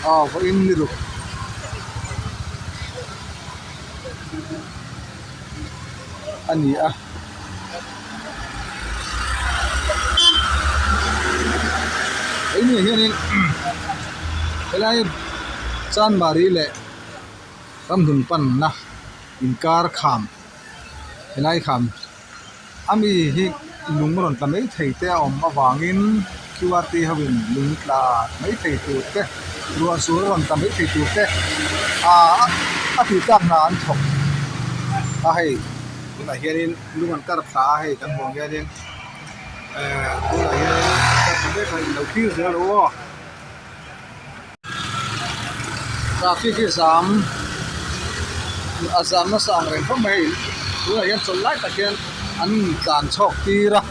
Aw vawiin ni ruk. A ni a. Keini hianin helai Chanmari leh Ramhlun panna inkar kham helai kham a mi hi lung rawn tla mai thei te a awm avangin Q R T ho in lung tla mai thei tur te ruah sur a rawn tla mai thei tur te ahh a tih tlak hna an thawk a hei tunah hianin. Lung an kar thla a hei kan hmuh ang hianin ehh tunah hian kar thla mek a ilo thlir zel lo aw. Traffic hi zam a zam nasa ang reng khawp mai hei tunah hian chawlh lai tak hian an tlan chhawk tir a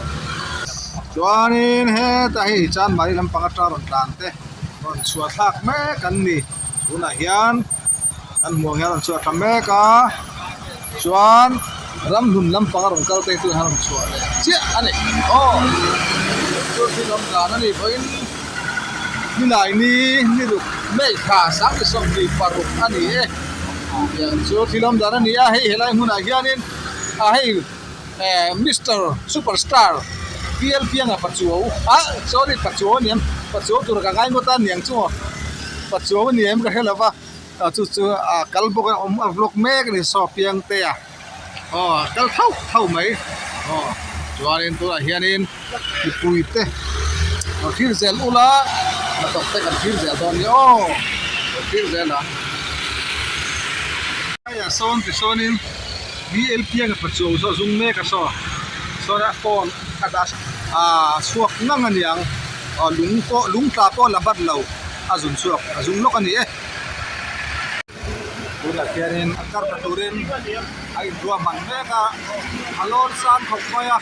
chuanin hetah hei Chanmari lampang atang rawn tlan te rawn chhuah thlak mek an ni tunah hian. Kan hmuh ang hian rawn chhuah tha mek a chuan ramhlun lampang a rawn kal te chu a rawn chhuah leh chiah a ni aw chu thil awm dan a nih pawhin nilai ni ni ruk May thla sangti 25 a ni e tiang chu thil awm dan a ni a hei helai hmunah hianin a hei eh Mister Super Star P L Pianga Pachuau ah sorry Pachuau a ni em Pachuau tur ka ngai ngawt a niang chu maw Pachuau a ni em ka hre lo va. Ah chu chu a kal bawk a awm a vlog mek a ni saw piang te a aw a kal thauh thauh mai aw chuanin tunah hianin mipui te rawn thlir zel ula hnathawk te kan thlir zel dawn nia aw rawn thlir zel ang. Haiah sawn tisawnin B L pianga pachuau saw a zum mek a saw sawn a phone a dah ah chhuak ngang a niang aw lung pawh lung tla pawh la bat lo a zun chhuak a zum lawk a ni e. Tunah hianin a kar ta turin a inruahman mek a, a lawn sang khawp mai a,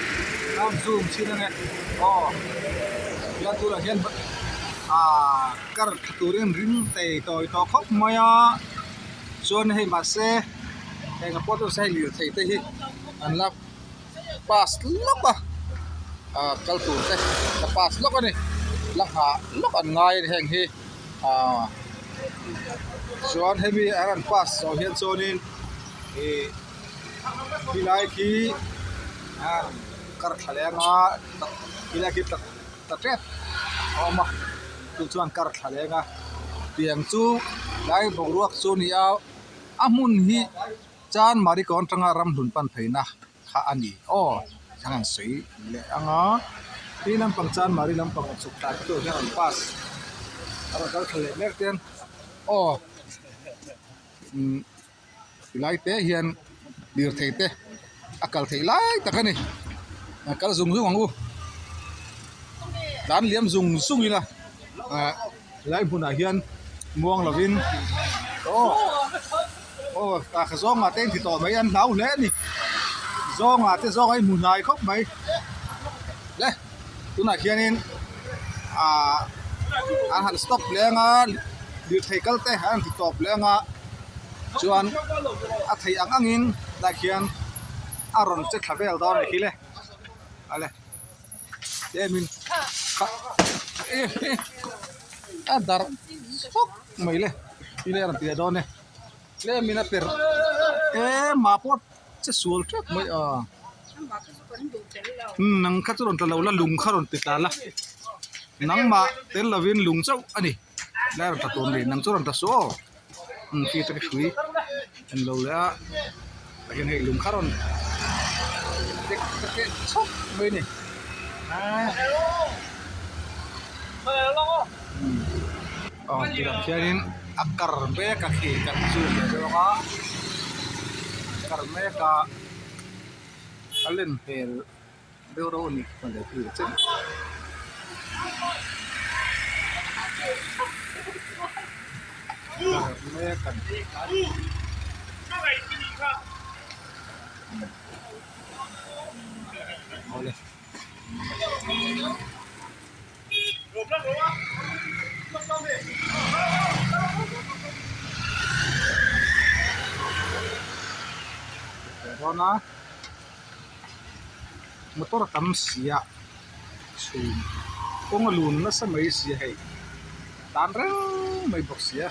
a zoom chin ange aw hian tunah hian ah kar tha turin ring tei tawi tawh khawp mai a chuan hei mahse eng a pawh chu hei lirthei te hi an la pass lawk a ah kal tur te la pass lawk a ni la nghah lawk an ngai a ni heng hi. Ahh chuan hemi an rawn pass zawh hian chuanin ih khilai khi a kar thla leh anga khilai khi tla tla tep a awm a chu chuan kar thla leh anga tiang chu tlai boruak chu a ni a a hmun hi Chanmari kawn atanga ramhlun pan pheina. Kha a ni aw an han sawi leh ang a ti lampang chuan mari lampang a chhuk thlai tur hian an pass a rawn kal thla leh mek te hian aw umm tilai te hian lirthei te a kal theih lai tak a ni a kal zung zung ang u tlan liam zung zung ila ah helai hmunah hian muang lovin aw. Aw ah ka zawngah te inti tawh mai an hlau hle a ni zawngah te zawng a inhmu hnai khawp mai le tunah hianin ah an han stop leh anga lirthei kal te an han ti tawp leh anga chuan a theih ang angin lai khian a rawn che thla vel dawn a ni khi le ale tlemin a darh fawk mai le ti le a rawn ti leh dawn e. Tlemin a per ema pawh che sual tep mai a umm nang kha chu rawn tla lo la lung kha rawn ti tla la nangmah tel lovin lung chauh a ni lai rawn tla tur a ni nang chu rawn tla suh aw umm khi te hrui en lo leh a tah hian hei lung kha rawn tek tek chhawk mai a ni aw tunah khianin a kar mek a khi kan chu leh zawng a kar mek a a len hmel deuh reuh a ni kar mek a ni. Awle. Dawn a motor a tam si a chhum kawng a lun nasa mai si a hei tan reng mai bawk si a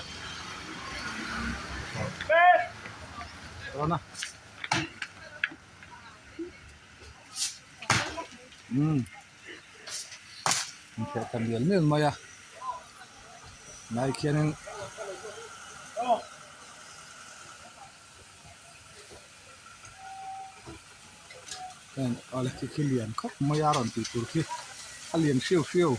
dawn a. Umm inkhel ta mial mial mai a lai khianin heng awle khi khi lian khawp mai a rawn tih tur khi a lian hriau hriau.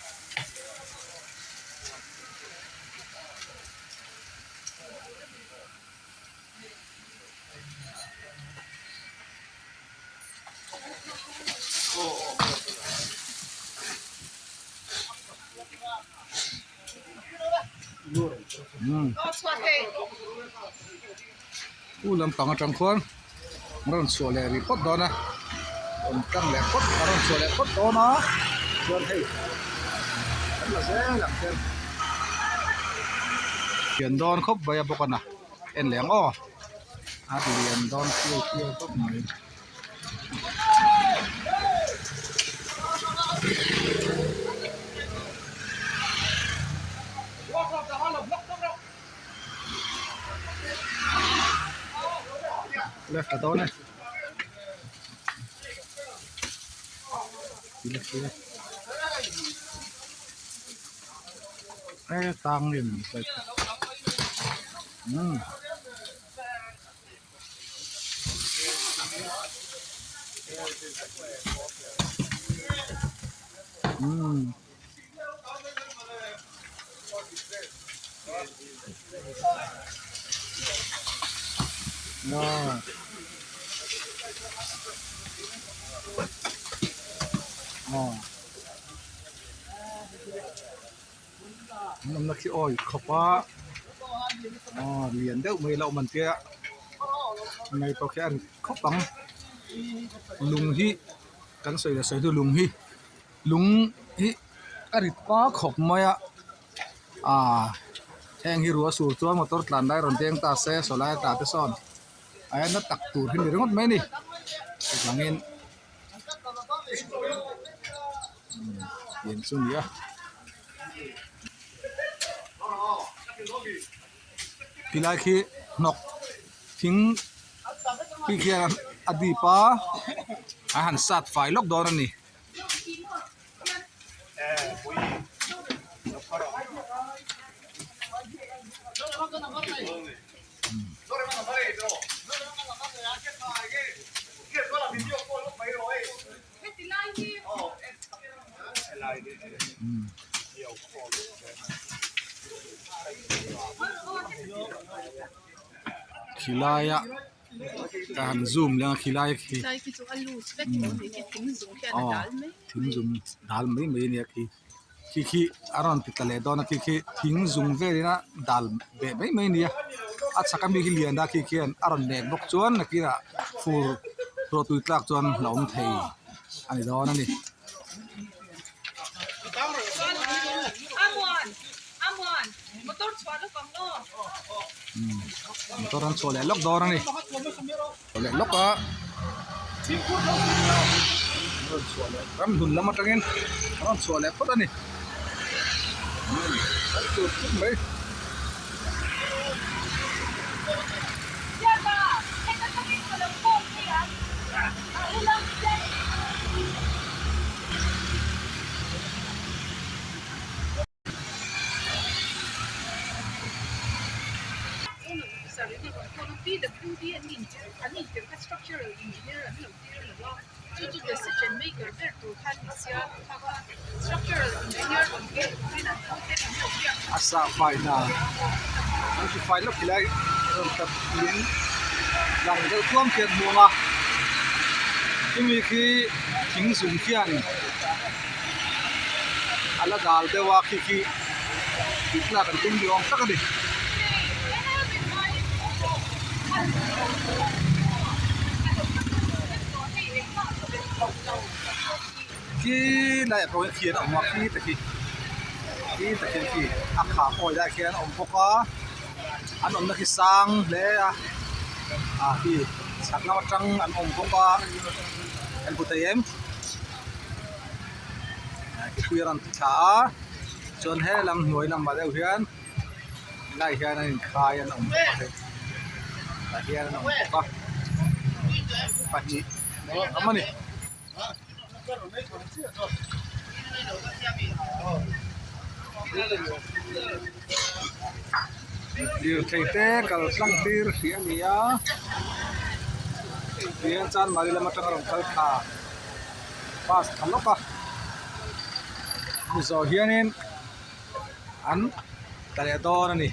U lampang atang khuan an rawn chhuah leh rih phawt dawn a rawn tlang leh phawt a rawn chhuah leh phawt dawn a chuan hei an la zel ang hian lian dawn khawp mai a bawk a na. En leh ang aw a lian dawn chiau chiau khawp mai. Left a dawn e. E tang in umm. Umm. Aw. Aw. An awmna khi awi khawp a aw lian deuh mai la awm an tia mai pawh khi a rit khawp ang lung hi kan sawi leh sawi chu lung hi lung hi a rit pa khawp mai a ah heng hi ruah sur chuan motor tlan lai rawn deng ta se saw lai a tla te sawn a en a tak tur hi ni ringawt mai a ni chuvangin. Lian chu a ni a tilai khi hnawk thing khi khian a dip a a han sat fai lawk dawn a ni. Khilaia ka han zoom leh ang a khilai khi aw thing zum dal mai mai a nia khi. Khi khi a rawn ti tla leh dawn a khi khi thing zum velin a dal beh mai mai a ni a a chhak ami khi lian a khi khian a rawn nek bawk chuan nakinah fur ruahtui tlak chuan la awm thei a ni dawn a ni. Motor an chhuah leh lawk dawn a ni chhuah leh lawk a rawn chhuah leh ram hlun lam atangin a rawn chhuah leh phawt a ni kan tur thut mai. A sah fai hna an ti fai lawk khilai rawn tap lung lang deuh tuam khian hmuang a chumi khi thing zum khian a la dal deuh a khi khi tih tlak an tum ni awm tak a ni. Khi laiah pawh hian khi an awm a khi te khi khi te khian khi a khah pawh lai khian a awm bawk a an awmna khi sang hle a ah khi chhak lam atang an awm bawk a an hmu thei em khi hrui a rawn ti thla a chuan he lam hnuai lamah deuh hian helaiah hian an inkhai an awm bawk a hei tah hian an awm bawk a pahnih a awm a ni. Lirthei te kal tlang tir hrih a ni a tihian chanmari lam atanga rawn kal thla bus tha lawk a hemi zawh hianin an tla leh dawn a ni.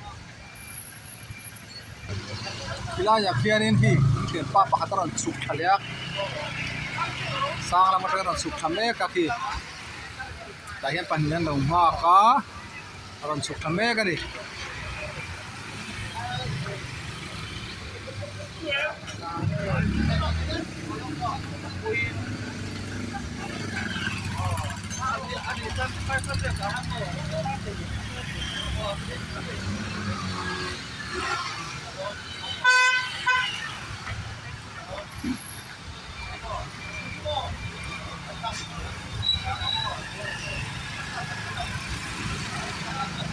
Tilaiah khianin hei thianpa pakhat a rawn chhuk thla leh a sang lam atanga rawn chhuk thla mek a khi tah hian pahnih an lo nghak a a rawn chhuk thla mek a ni.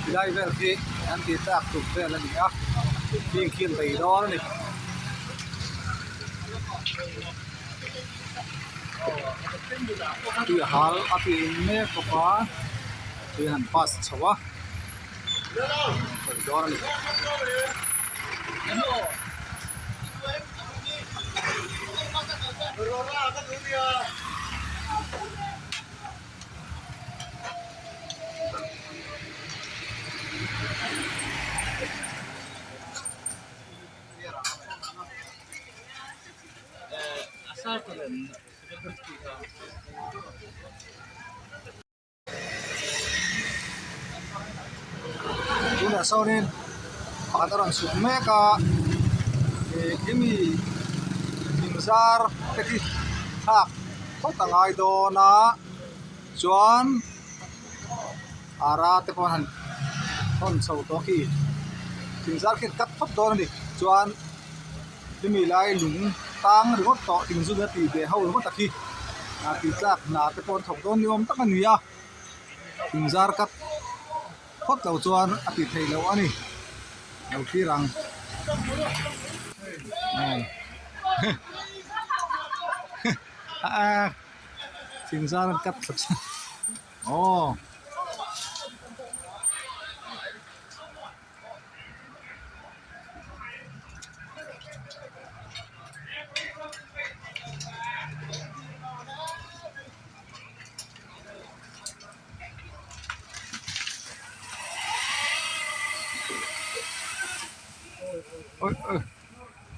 Tilai vel khi an tih tlak tuk vel a ni a heng khi an bei dawn a ni. Tui a hal a tui a in mek bawk a tui an han pass chho a. Dawn a ni. Tunah sawnin pakhat a rawn chhuk mek a ih khimi thing zar te khi thlak phawt a ngai dawn a chuan ara te pawh an han thawn chho tawh khi thing zar khi an cut phawt dawn a ni chuan hemi lai lung tang ringawt tawh thing zun a tih ve ho ringawt a khi ah tih tlak hna te pawh an thawk dawn ni awm tak a ni a thing zar cut phawt lo chuan a tih theih loh a ni lo thlir ang thing zar an cut aw.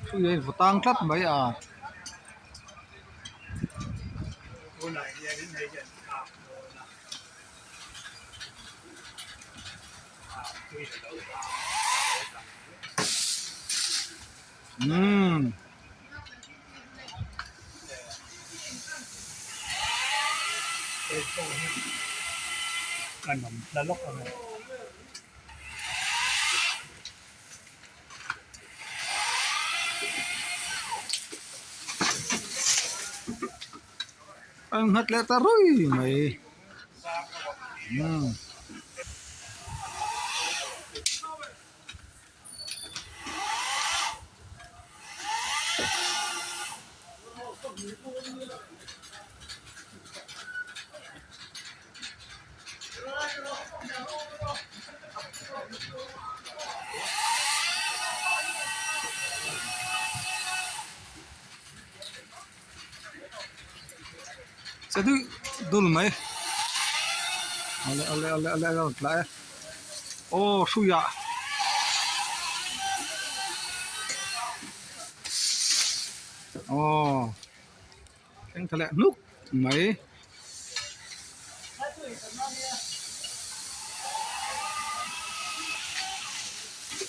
Hrui a invaw tang tlat mai a. Umm. A nghat leh ta rui mai umm. Che deuh dul mai awle awle awle awle a rawn tla e aw hruiah aw thleng tha leh hnuk mai.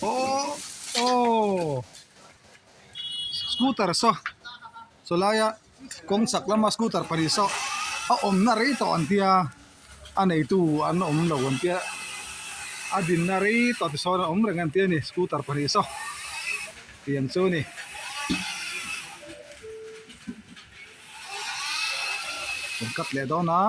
Aw aw scooter saw. Chulai a kawng chak lama scooter pahnih saw. A awmna rei tawh an tia a neitu an awm lo an tia a dinna rei tawh tisawn a awm reng an tia a ni scooter pahnih saw tiang chu a ni. Kan cut leh dawn a.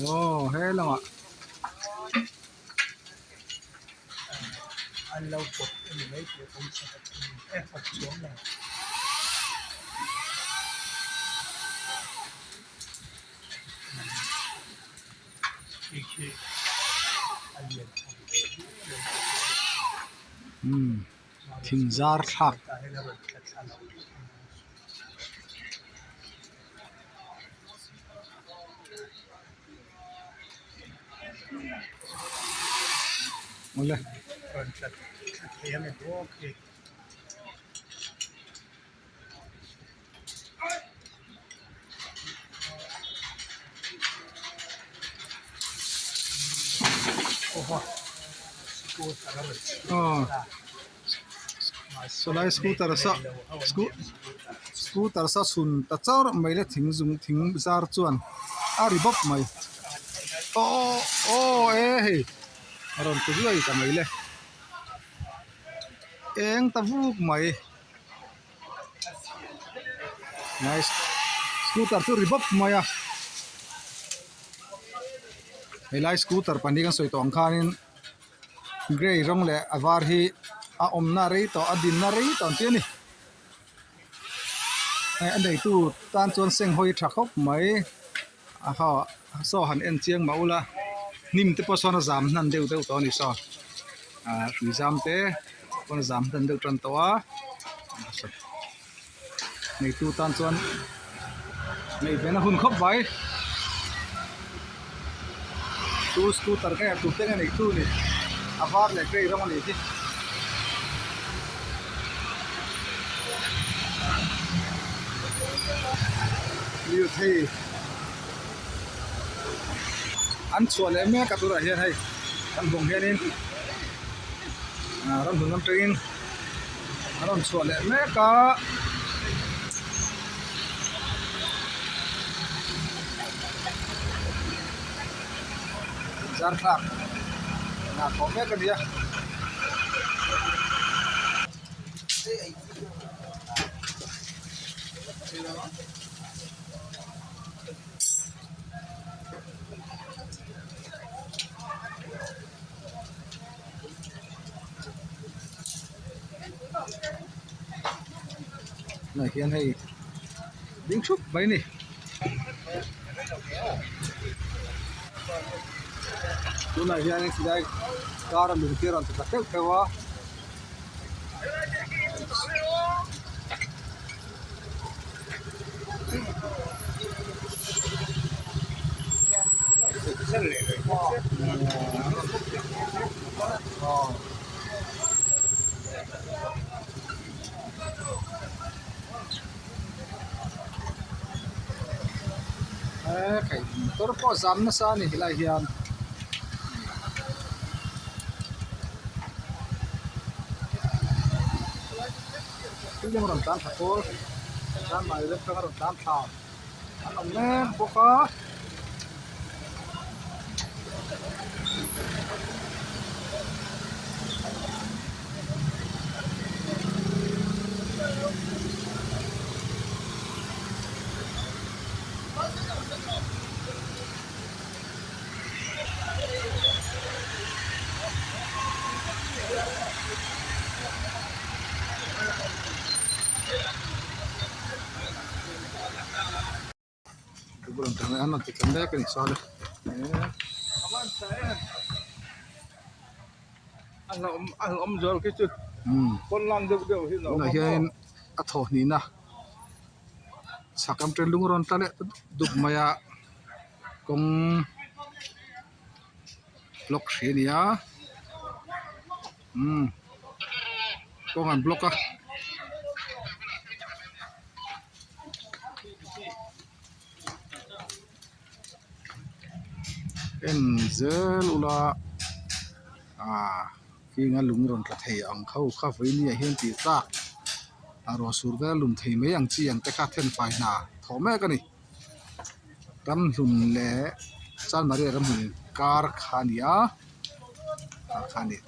Aw he lamah Umm thing zar thlak. Awle. Aw sawlai scooter saw scooter saw chhun ta char mai le thing zum thing zar chuan a ri bawp mai aw aw e hei a rawn ti ruai ta mai le eng ta vuk mai. Nice scooter chu ri bawp mai a helai scooter pahnih kan sawi tawh ang khanin grey rawng leh a var hi a awmna rei tawh a dinna rei tawh ang tih a ni hei a neitu tan chuan seng hawi tha khawp mai a ha saw han en chiang mah ula hnim te pawh sawn a zam hnan deuh deuh tawh a ni saw ah hrui zam te pawn a zam hnan deuh tan tawh a neitu tan chuan neih ve na hun khawp mai chu scooter nge tur te nge neitu ni a var leh grey rawng a nih hi. Lirthei an chhuah leh mek a tunah hian hei kan bawng hianin ah ramhlun atangin an rawn chhuah leh mek a. Zarthlak hna thawh mek a ni a. Tunah hian hei ding thup mai a ni. Tunah hian chulai car a lung te a rawn ti tla keuh keuh a. Motor pawh zam nasa a ni helai hian. Thil eng rawn tlan thla pawl tlan mai leh atanga rawn tlan thla an awm mek bawk a. Tunah hianin a thawh hnihna chhak lam ṭan lung a rawn tla leh ta dup dup mai a kawng block hrih a ni a umm kawng an block a. En zel ula. Aaa khing a lung rawn tla thei ang kho kha vawiin ah hian tih tlak a ruah sur vel lum thei mai ang chi ang te kha thenfai hna thawh mek a ni. Ramhlun leh Chanmari ramhlun inkar kha a ni a ah kha a ni.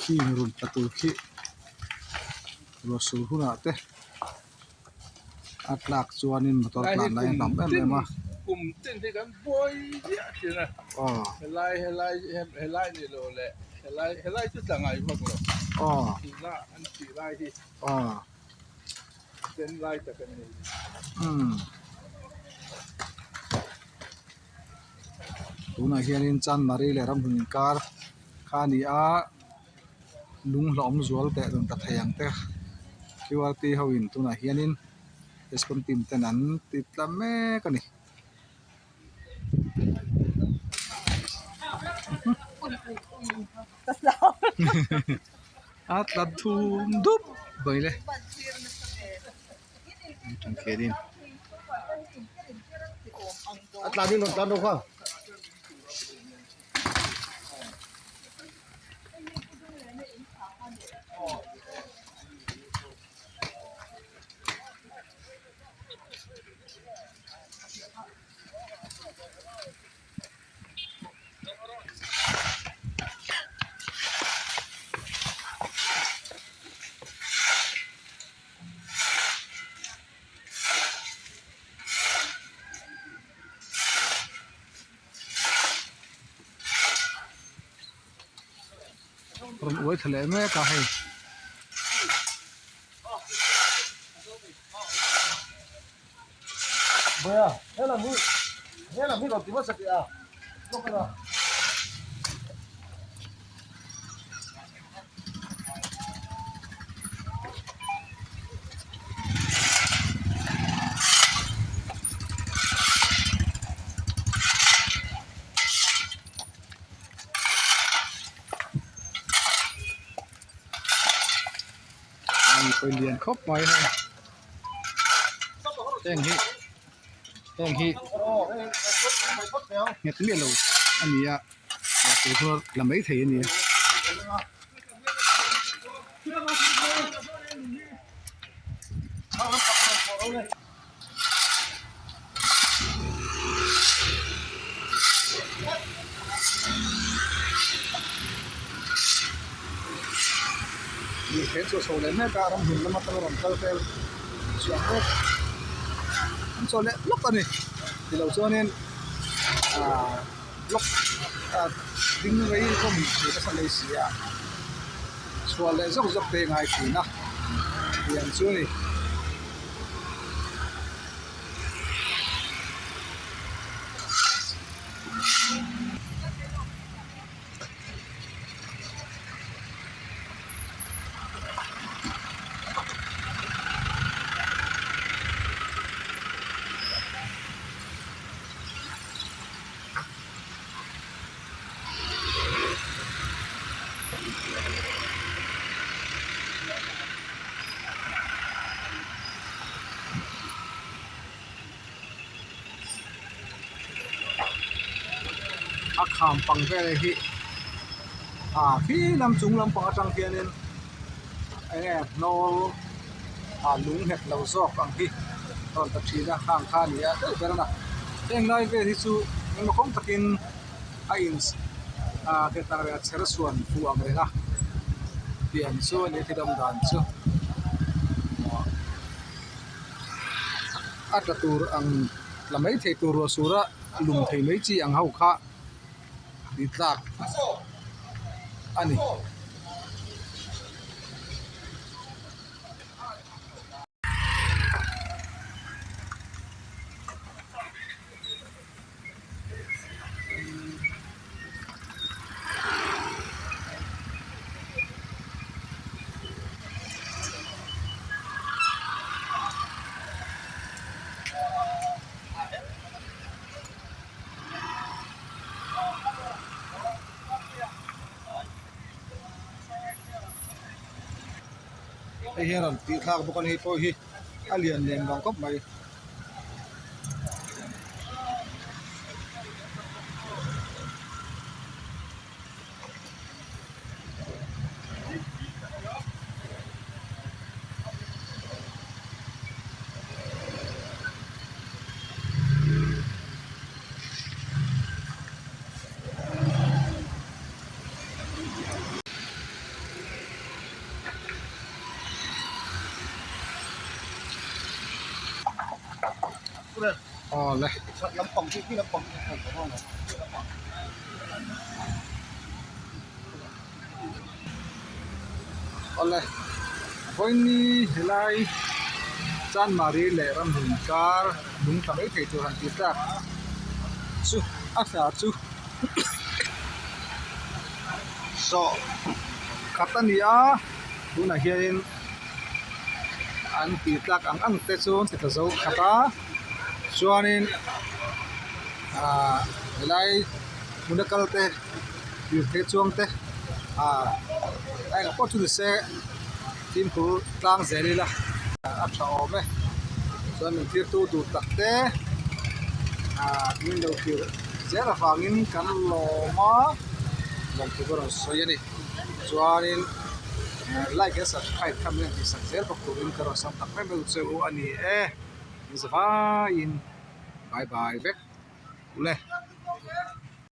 Khing rawn tla tur khi ruah sur hunah te a tlak chuanin motor tlan lai a hnam em em a. Kum tin hi kan buai ziah thin a helai helai helai ni lo leh helai helai chu tla ngai vak lo tihna an tih lai hi. Sen lai tak a ni. Tunah hianin Chanmari leh Ramhlun inkar kha a ni a, lung hlauhawm zual teh rawn ta thei ang te Q R T ho in tunah hianin response team ten an ti tla mek a ni. A tla thum dup mai le a tlan in rawn tlan rawh kha. Rawn uai thla leh mek a hei. Mipui lian khawp mai hei heng hi heng hi nghet miah lo a ni a la mai thei a ni a. He chu chho leh mek a ramhlun lama kal rawn kal vel chhuah mek an chaw leh lawk a ni tilo chuanin ahh block ah ding rei hlawm thei nasa mai si a chhuah leh zawk zawk te ngai thin a tiang chu a ni. A kham pang vel hi ah khi lam chung lampang atang hianin eng nge hnawl ah lung nghet lo zawk ang hi a rawn ta thin a hang kha a ni a deuh ber a heng lai vel hi chu engemaw kawng takin a in ah nghet ang reng a chher chhuan fuh ang reng a pian chu a ni a thil awm dan chu a tla tur ang tla mai thei tur ruah sura lum thei mai chi ang ho kha tih tlak. a ni. Hei hian rawn tih thlak bawk a ni hei pawh hi a lian lem vang khawp mai. Awle. Awle. Vawiini helai Chanmari leh Ramhlun kar lung tla mai thei tur han tih tlak chu a hna chu sawh khat a ni a tunah hianin an tih tlak ang ang te chu an ti tla zo khat a chuanin ahh helai hmuna kal te lirthei chuang te ahh a engah pawh chu ni se fimkhur tlang zel ila a tha awm e chuan min thirtu duh tak te ahh min lo tirh zel avangin kan lawm a lawmthu ka rawn sawi a ni chuanin like leh subscribe kha min rawn tihsak zel bawk turin ka rawn sam tak meuh meuh che u a ni e ni zavaiin bye bye vek ule.